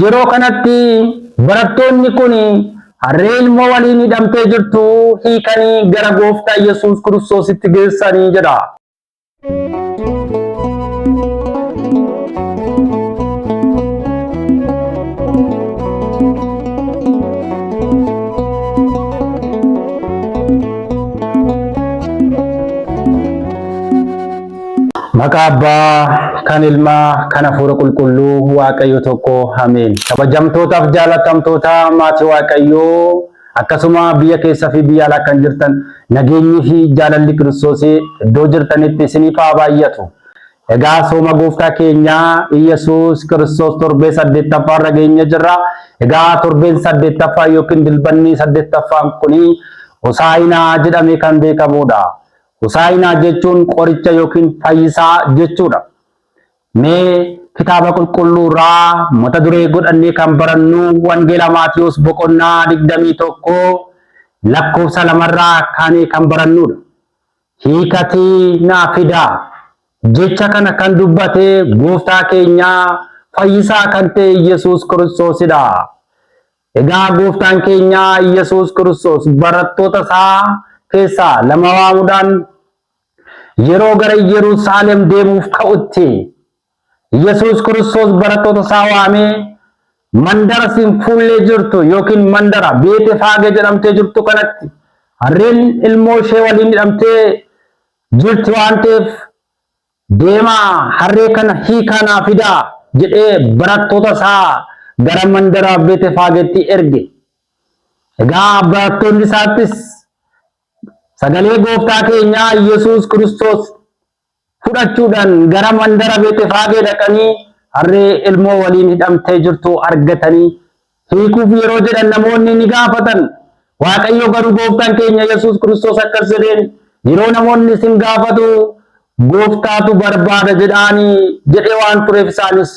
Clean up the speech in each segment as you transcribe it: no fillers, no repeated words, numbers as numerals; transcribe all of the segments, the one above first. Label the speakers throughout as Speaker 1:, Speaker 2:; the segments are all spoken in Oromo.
Speaker 1: Yeroo kanatti barattoonni kun harree ilmoo waliin hidhamtee jirtu hiikanii gara gooftaa Yesuus Kiristoositti geessanii jedha. Maqaa Abbaa kan Ilmaa kan Hafuura Qulqulluu Waaqayyo tokko ameen. Kabajamtootaaf jaalatamtoota maatii Waaqayyoo akkasuma biyya keessa fi biyya alaa kan jirtan nageenyi fi jaalalli Kiristoosii iddoo jirtanitti isiniif haa baay'atu. Egaa sooma gooftaa keenyaa Iyyasuus Kiristoos torbee saddeettaffaa irra geenye jirra. Egaa torbeen saddeettaffaa yookiin dilbanni saddeettaffaan kuni Hosaa'inaa jedhamee kan beekamudha. Hosaa'inaa jechuun qoricha yookiin fayyisaa jechuudha. Mee kitaaba qulqulluu irraa mata duree godhannee kan barannu Wangeela Maatiyos boqonnaa 21 lakkoofsa lamarraa kaanee kan barannudha. Hiikatii naa fidaa. Jecha kana kan dubbate gooftaa keenyaa fayyisaa kan ta'e Yesuus Kiristoosidha. Egaa gooftaan keenya Yesuus Kiristoos barattoota isaa keessaa lama waamuudhaan yeroo gara Yerusaalem deemuuf ka'utti Yesuus Kiristoos barattoota isaa waamee mandara siin fuullee jirtu yookiin mandara Beetefaagee jedhamtee jirtu kanatti harreen ilmoo ishee waliin hidhamtee jirti waan ta'eef Deemaa harree kana hiikaa naa fidaa jedhee barattoota isaa gara mandara Beetefaageetti erge. Egaa barattoonni isaattis sagalee gooftaa keenyaa Yesuus Kiristoos fudhachuudhaan gara mandara Beetefaagee dhaqanii harree ilmoo waliin hidhamtee jirtu argatanii hiikuuf yeroo jedhan namoonni ni gaafatan. Waaqayyo garuu gooftaan keenya Yesuus Kiristoos akkas jedheen yeroo namoonni isin gaafatu gooftaatu barbaada jedhaanii jedhee waan tureef isaanis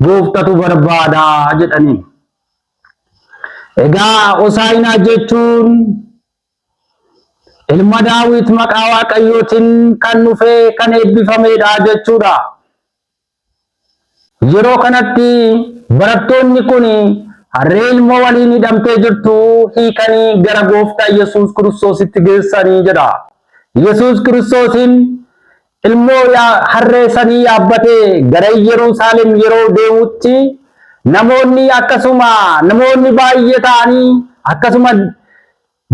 Speaker 1: gooftatu barbaada jedhaniin. Egaa Hosaayinaa jechuun ilma Daawit maqaa Waaqayyootiin kan dhufe kan eebbifamedha jechuudha. Yeroo kanatti barattoonni kun harree ilmoo waliin hidhamtee jirtu hiikanii gara gooftaa Yesuus Kiristoositti geessanii jedha. Yesuus Kiristoosiin ilmoo harree sanii yaabbatee gara Yerusaalem yeroo deemutti namoonni akkasuma namoonni baay'ee ta'anii akkasuma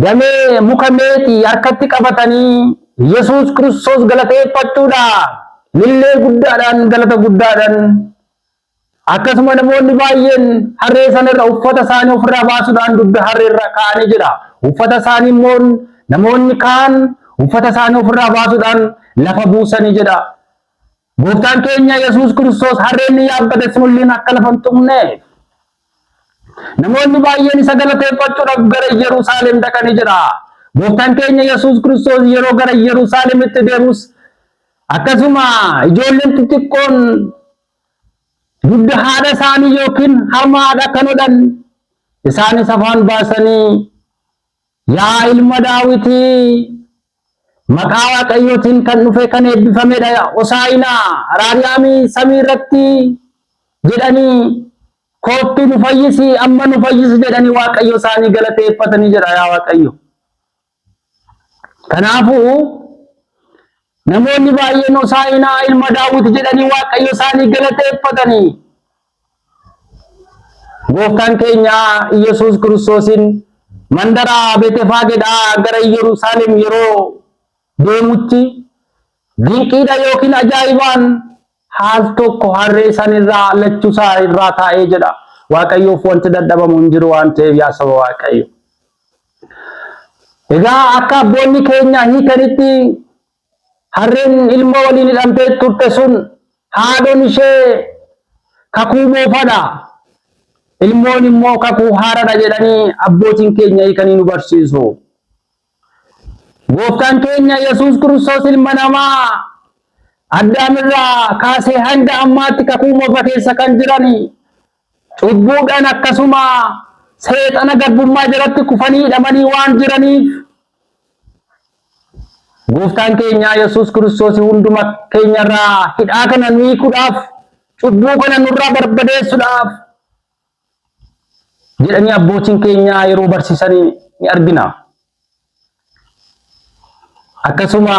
Speaker 1: Damee muka meexii harkatti qabatanii Yesuus Kiristoos galateeffachuudhaan lillee guddaadhaan galata guddaadhaan akkasuma namoonni baay'een harree sana irra uffata isaanii ofirraa baasuudhaan dugda harree irra kaa'anii jira. Uffata isaanii immoo namoonni kaan uffata isaanii ofirraa baasuudhaan lafa buusanii jedha. Gooftaan keenya Yesuus Kiristoos harreen ni yaabbate sunilleen akka lafa hin tuqneef. Namoonni baay'een isa galateeffachuudhaaf gara Yerusaalem dhaqanii jira. Gooftaan keenya Yesuus Kiristoos yeroo gara Yerusaalemitti deemus akkasuma ijoolleen xixiqqoon dugda haadha isaanii yookiin harma haadha kan hodhan isaanis afaan baasanii Yaa ilma Daawitii maqaa Waaqayyootiin kan dhufe kan eebbifamedha Hosaa'inaa Araariyaamii samii irratti jedhanii koottuu nu fayyisi amma nu fayyisi jedhanii Waaqayyo isaanii galateeffatanii jedha yaa Waaqayyo. Kanaafuu namoonni baay'een Hosaa'inaa ilma Daawit jedhanii Waaqayyo isaanii galateeffatanii Gooftaan keenya Iyyasuus Kiristoosiin mandara Beetefaageedhaa gara Yerusaalem yeroo deemutti dinqiidha yookiin ajaa'ibaan haal tokko harree sanirraa lachuusaa irraa taa'ee jedha. Waaqayyoof wanti dadhabamu hin jiru waan ta'eef yaa saba Waaqayyo. Egaa akka abboonni keenya hiikanitti Harreen ilmoo waliin hidhamtee turte sun haadhoon ishee kakuu moofadha. Ilmoon immoo kakuu haaradha jedhanii abbootiin keenya hiikanii nu barsiisu. Gooftaan keenya Yesuus Kiristoos ilma namaa Addaam irraa kaasee hanga ammaatti kakuu moofa keessa kan jiran cubbuudhaan akkasuma seexana garbummaa jalatti kufanii hidhamanii waan jiraniif Gooftaan keenya Yesuus Kiristoos hunduma keenyarraa hidhaa kana nu hiikuudhaaf cubbuu kana nurraa barbadeessuudhaaf Jedhanii abbootiin keenya yeroo barsiisanii ni argina. Akkasuma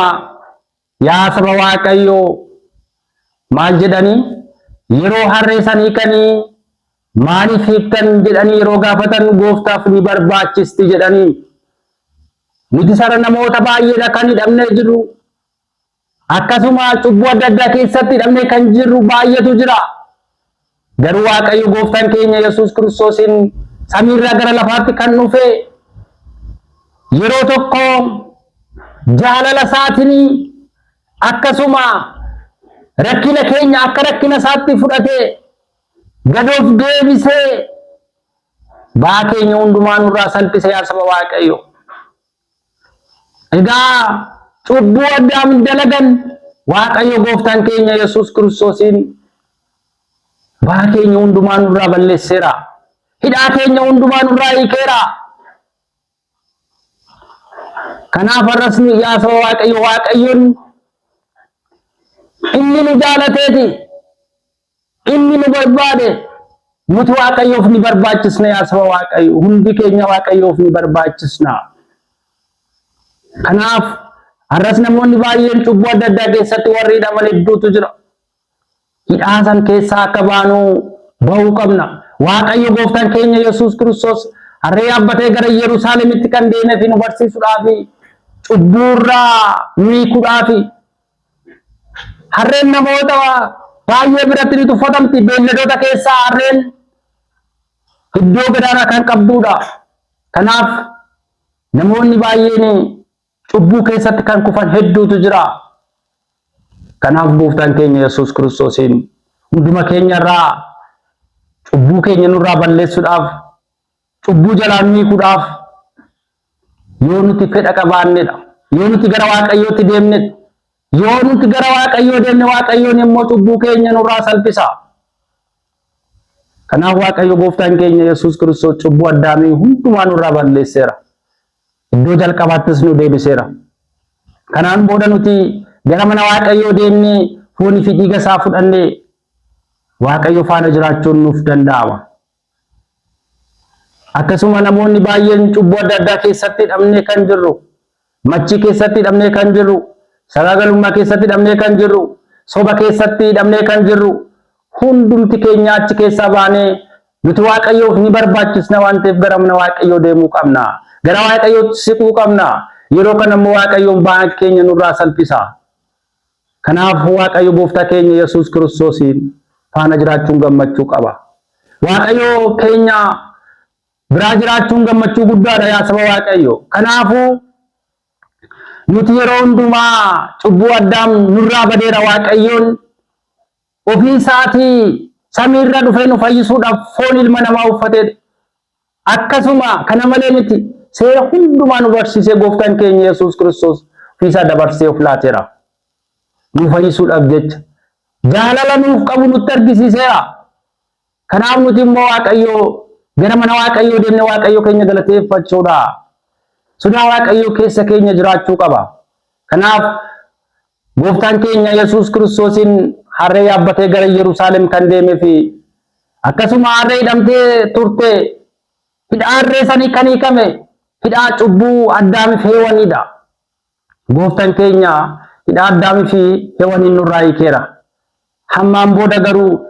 Speaker 1: yaa saba Waaqayyoo maal jedhanii yeroo harree san hiikanii maaliif hiiktan jedhanii yeroo gaafatan gooftaaf ni barbaachisti jedhanii. Nuti sara namoota baay'eedha kan hidhamnee jirru. Akkasuma cubbuu adda addaa keessatti hidhamnee kan jirru baay'eetu jira. Garuu Waaqayyo gooftaan keenya Yesuus Kiristoosiin samiirraa gara lafaatti kan dhufe yeroo tokko jaalala isaatiin akkasuma rakkina keenya akka rakkina isaatti fudhatee gad of deebisee ba'aa keenya hundumaa nurraa salphise yaa saba Waaqayyo. Egaa cubbuu Addaam dalagan Waaqayyo gooftaan keenya Yesuus Kiristoosiin ba'aa keenya hundumaa nurraa balleesseera. Hidhaa keenya hundumaa nurraa hiikeera. Kanaaf har'as nu yaa saba Waaqayyo Waaqayyoon inni nu jaalateeti. Inni nu barbaade nuti Waaqayyoof ni barbaachisna yaa saba Waaqayyo. Hundi keenya Waaqayyoof ni barbaachisna. Kanaaf har'as namoonni baay'een cubbuu adda addaa keessatti warri hidhaman hedduutu jira. Hidhaa san keessaa akka baanu bahuu qabna. Waaqayyo gooftaan keenya Yesuus Kiristoos harree yaabbatee gara Yerusaalemitti kan deemee fi nu barsiisuudhaaf cubbuurraa nu hiikuudhaaf. Harreen namoota baay'ee biratti ni tuffatamti. Beelladoota keessaa harreen iddoo gadaanaa kan qabdudha. Kanaaf namoonni baay'een cubbuu keessatti kan kufan hedduutu jira. Kanaaf gooftaan keenya Yesuus Kiristoosiin hunduma keenya irraa cubbuu keenya nurraa balleessuudhaaf cubbuu jalaa nu hiikuudhaaf yoo nuti fedha qabaannedha. Yoo nuti gara Waaqayyootti deemnedha. Yoo nuti gara Waaqayyoo deemne Waaqayyoon immoo cubbuu keenya nurraa salphisa. Kanaaf Waaqayyo gooftaan keenya Yesuus Kiristoos cubbuu Addaamii hundumaa nurraa balleesseera. Iddoo jalqabaattis nu deebiseera. Kanaan booda nuti gara mana Waaqayyoo deemnee foonii fi dhiiga isaa fudhannee Waaqayyo faana jiraachuun nuuf danda'ama. Akkasuma namoonni baay'een cubbuu adda addaa keessatti hidhamnee kan jirru, machii keessatti hidhamnee kan jirru, sagaagalummaa keessatti hidhamnee kan jirru, soba keessatti hidhamnee kan jirru, hundumti keenya achi keessaa baanee nuti Waaqayyoof ni barbaachisna waan ta'eef gara mana Waaqayyoo deemuu qabna. Gara Waaqayyootti siquu qabna. Yeroo kana immoo Waaqayyoon ba'aa keenya nurraa salphisa. Kanaaf Waaqayyo gooftaa keenya Yesuus Kiristoosiin faana jiraachuun gammachuu qaba. Waaqayyo keenya biraa jiraachuun gammachuu guddaadha yaa saba Waaqayyo. Kanaafuu nuti yeroo hundumaa cubbuu Addaam nurraa badeera Waaqayyoon ofii isaatii samiirra dhufee nu fayyisuudhaaf foon ilma namaa uffatee akkasuma kana malee miti seera hundumaa nu barsiisee gooftaan keenya Yesuus Kiristoos ofiisaa dabarsee of laateera. Nu fayyisuudhaaf jecha jaalala nuuf qabu nutti argisiiseera. Kanaaf nuti immoo Waaqayyoo gara mana Waaqayyoo deemnee Waaqayyoo keenya galateeffachuudha. Sodaa Waaqayyoo keessa keenya jiraachuu qaba. Kanaaf gooftaan keenya Yesuus Kiristoosiin harree yaabbatee gara Yerusaalem kan deemee fi akkasuma harree hidhamtee turte hidhaa harree sanii kan hiikame hidhaa cubbuu Addaamiif Heewaniidha. Gooftaan keenya hidhaa Addaamii fi Heewaniin nurraa hiikeera. Hammaan booda garuu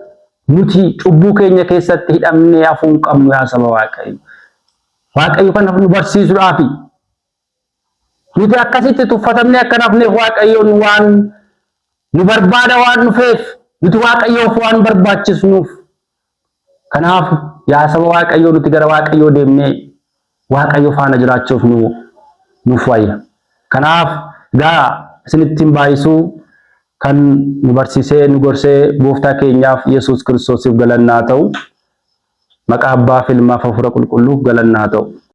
Speaker 1: nuti cubbuu keenya keessatti hidhamnee hafuu hin qabnu yaa saba Waaqayyo. Waaqayyo kana nu barsiisuudhaafi. Nuti akkasitti tuffatamnee akka hafneef Waaqayyoon waan nu barbaada waan dhufeef nuti Waaqayyoof waan barbaachisnuuf. Kanaaf yaa saba Waaqayyoo nuti gara Waaqayyoo deemnee Waaqayyo faana jiraachuuf nu nuuf wayya. Kanaaf egaa isinitti hin baay'isuu kan nu barsiisee nu gorsee gooftaa keenyaaf Yesuus Kiristoosiif galannaa ta'u. Maqaa Abbaa fi Ilmaa fi Hafuura Qulqulluuf galannaa ta'u.